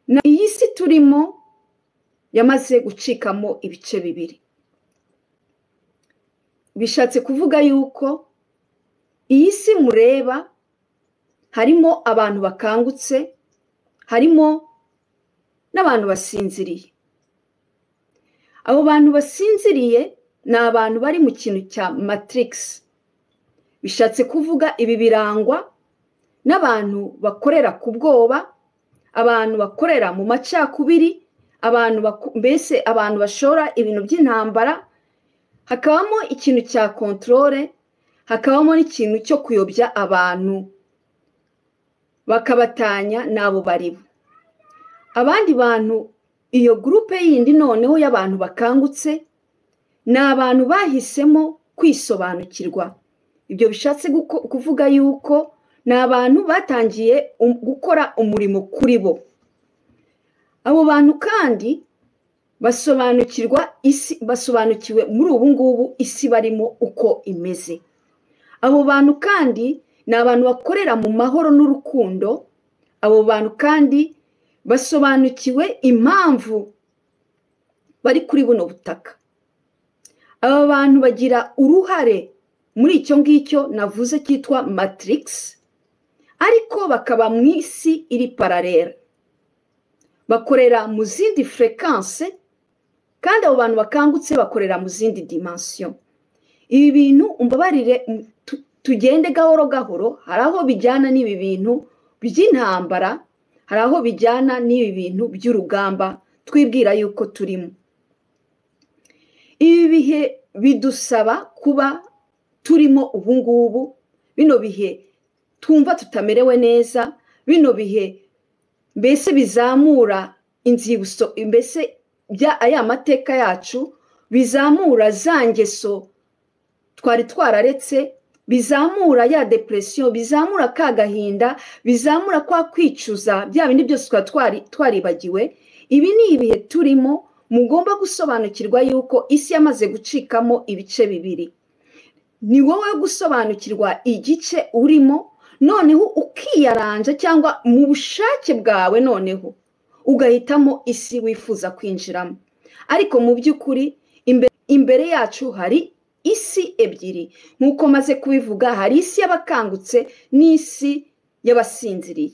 Iyi si turimo yamaze gucikamo ibice bibiri. Bishatse kuvuga yuko iyi si mureba harimo abantu bakangutse, harimo n'abantu basinziriye. Abo bantu basinziriye ni abantu bari mu kintu cya matrix. Bishatse kuvuga ibi birangwa n'abantu bakorera ku bwoba, abantu bakorera mu macakubiri, abantu mbese abantu bashora ibintu by'intambara, hakabamo ikintu cya contrôle, hakabamo n'ikintu cyo kuyobya abantu bakabatanya n'abo baribo. Abandi bantu, iyo groupe yindi noneho y'abantu bakangutse, ni abantu bahisemo kwisobanukirwa. Ibyo bishatse kuvuga yuko ni abantu batangiye gukora umurimo kuri bo. Abo bantu kandi basobanukirwa isi, basobanukiwe muri ubu ngubu isi barimo uko imeze. Abo bantu kandi ni abantu bakorera mu mahoro n'urukundo. Abo bantu kandi basobanukiwe impamvu bari kuri buno butaka. Aba bantu bagira uruhare muri icyo ngicyo navuze cyitwa matrix, ariko bakaba mu isi iri parallèle, bakorera mu zindi fréquence, kandi abo bantu bakangutse bakorera mu zindi dimension. Ibi bintu umbabarire tugende gahoro gahoro, hari aho bijyana n'ibi bintu by'intambara, hari aho bijyana n'ibi bintu by'urugamba twibwira yuko turimo. Ibi bihe bidusaba kuba turimo ubu ngubu, bino bihe twumva tutamerewe neza, bino bihe mbese bizamura inzibutso, mbese aya mateka yacu, bizamura za ngeso twari twararetse, bizamura ya dépression, bizamura ka gahinda, bizamura kwa kwicuza, bya bindi byose twari twaribagiwe. Ibi ni ibihe turimo, mugomba gusobanukirwa yuko isi yamaze gucikamo ibice bibiri. Ni wowe gusobanukirwa igice urimo, noneho ukiyaranja cyangwa mu bushake bwawe, noneho ugahitamo isi wifuza kwinjiramo. Ariko mu by'ukuri imbere yacu hari isi ebyiri, nk'uko maze kubivuga, hari isi y'abakangutse n'isi y'abasinziriye.